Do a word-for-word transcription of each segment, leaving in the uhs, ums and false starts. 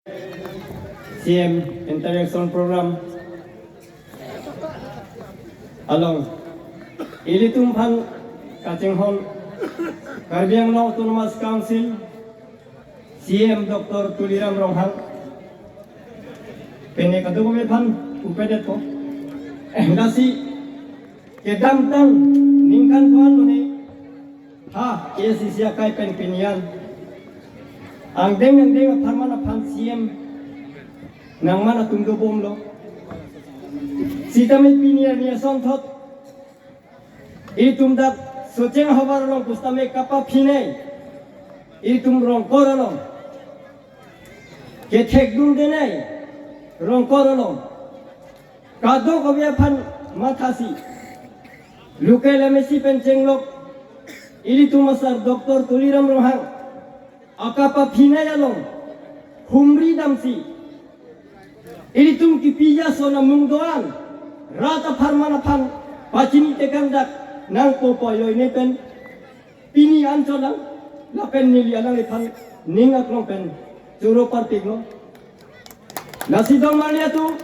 C M interaction program along ilitum aphan kachinghon Karbi Anglong Autonomous Council C M Doctor Tuliram Ronghang pene kadokave aphan upedetpo. Eh, lasi kedamtang ningkan ko-an lone ha A I C C akai pen pini an angdeng angdeng apharman aphan C M nangman atum dobomlo. Sitame pini arni asonthot itum dak Socheng ahavar along pusitame kapaphinei itum Rongkor along, kethekdundenei Rongkor along, kadokave aphan mathasi local M A C pen chenglok ilitum asar Doctor Tuliram Ronghang akapaphinei along humri damsi ilitum kipi ason amung do-an rat apharman aphan pachini tekang dak nangpo pu ajoine pen pini an cholang lapen neli alangliphan ning aklong pen choro parpiklo. Lasi don marli atum,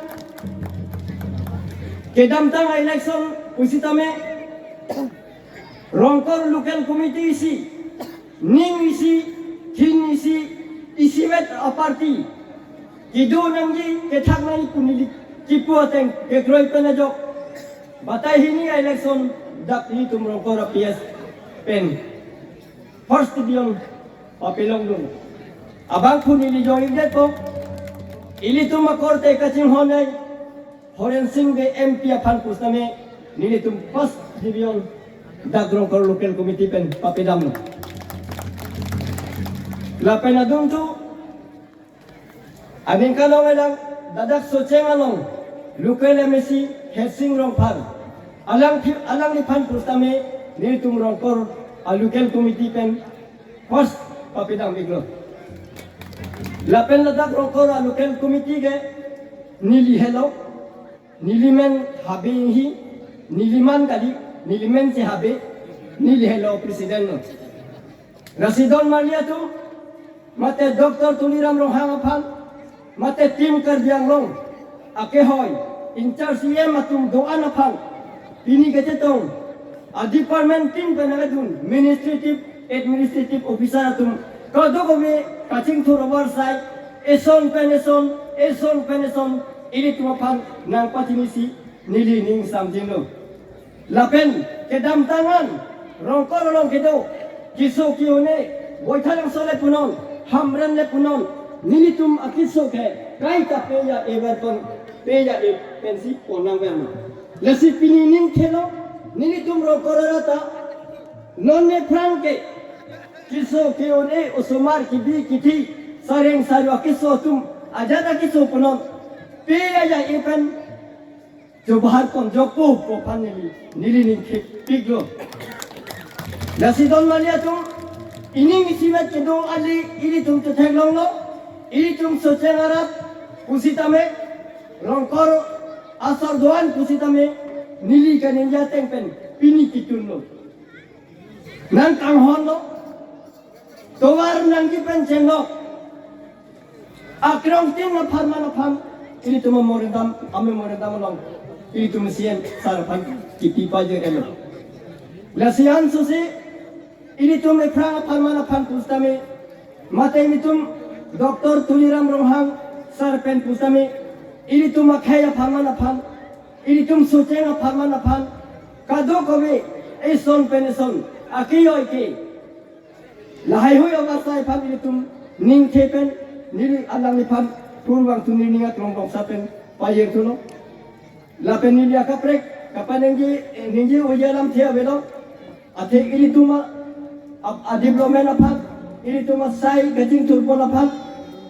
kedamtang election pusitame Rongkor Local Committee isi, ning isi, thin isi, isivet aparty kedo nangji, kethak nangji pu neli kipu ateng kekroi pen ajok batai hini election dak ilitum Rongkor a P S pen first division papilongdun. Abangphu neli jong-ikdetpo. Ilitum akorte kachinghonnei Horen Sing Bey M P aphan pusitame nelitum first division dak Rongkor Local Committee pen papedamlo. Lapen adungthu aningkan along elang dadak Socheng along local M A C Hersing Rongphar alang phi-, alangliphan pusitame nelitum Rongkor a local committee pen first papedam-iklo. Lapen ladak Rongkor a local committee ke neli helo, neli men Habe Inghi, neli man kali, neli men si Habe, neli helo president lo. Lasi don marli atum, mate Doctor Tuliram Ronghang aphan, mate team Karbi Anglong akehoi, in-charge C M atum do-an aphan pini kachetong a department tin pen nangdun, administrative, administrative officer atum kadokave kachingthur avarsai eson pen eson, eson pen eson ilitum aphan nangpachinisi neli ning samjinlo. Lapen kedamtang an Rongkor along kedo keso ke-un-e, Boithalangso le punon, Hamren le punon, nelitum akeso ke kaita peja-e ver pon, peja-e pensi pon nangver ma. Lasi pini ning khelo, nelitum Rongkor arat ta non nephrang ke keso ke-un-e, osomar kebi kethe, sareng saro akeso atum ajat akeso punon peja-e pen chobahar ponjokpo pu aphan neli, neli ning khepiklo. Lasi don marli atum, ining isivet kedo ali ilitum chetheklonglo, ilitum Socheng arat pusitame, Rongkor asar do-an pusitame, neli kaningje ateng pen pini kitunlo. Nangkanghonlo, tovar nangji pen chenglok akrongtin apharman aphan ilitum amemorandum, amemorandum along ilitum C M sir aphan kipi pajir-etlo. Lasi ansose ilitum nephrang apharman aphan pusitame, mate ilitum Doctor Tuliram Ronghang sir pen pusitame, ilitum akhei apharman aphan, ilitum Socheng apharman aphan kadokave eson pen eson akehoi ke lahaihui avarsai aphan ilitum ningthe pen neli alangliphan purvang tuni ning aklong bongsa pen pajirthulo. Lapen neli akaprek kapaningje, ningje-oji alamthe avelo. Athe ilitum a, a, a development aphan, ilitum asai kachingthurpon aphan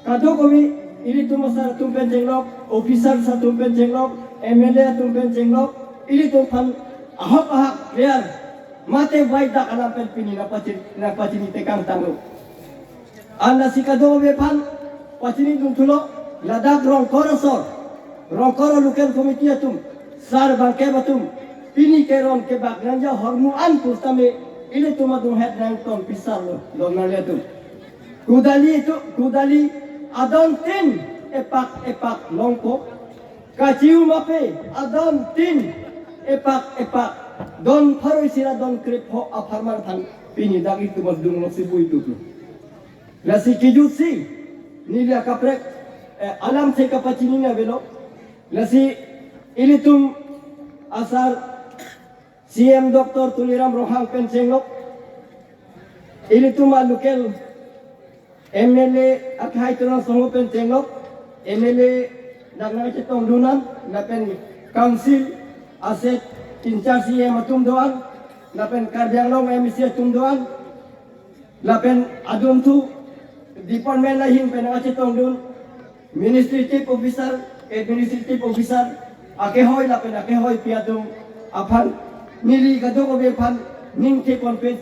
kadokave, ilitum asar atum pen chenglok, officers atum pen chenglok, M L A atum pen chenglok, ilitum aphan ahok ahak clear mate vaidak alam pen pini nangpachin, nangpachini tekang tanglo. An lasi kadokave aphan pachinidun thulo, ladak Rongkor asor, Rongkor local committee atum, sir bangkep atum, pini keron kebak nangji ahormu an pusitame ilitum adunghet nangton pisarlo, don marli atum. Kudali itu, kudali adon tin epak epak longpo. Kachiu mape adon tin epak epak, don pharo isi ra don krepho apharman than pini dak itum adung lo si bui duklo. Lasi kejut si neli akaprek, eh, alam si kapachini na velo. Lasi ilitum asar C M Doctor Tuliram Ronghang pen chenglok, ilitum a local M L A akhai Tuliram Ronghang pen chenglok, M L A dak nangchetongdun an, lapen council aset in-charge C M atum do-an, lapen Karbi Anglong M A C atum do-an, lapen adunthu department ahin pen nangchetongdun, administrative officer, administrative officer akehoi lapen akehoi pi atum aphan neli kadokave aphan ning theponpe.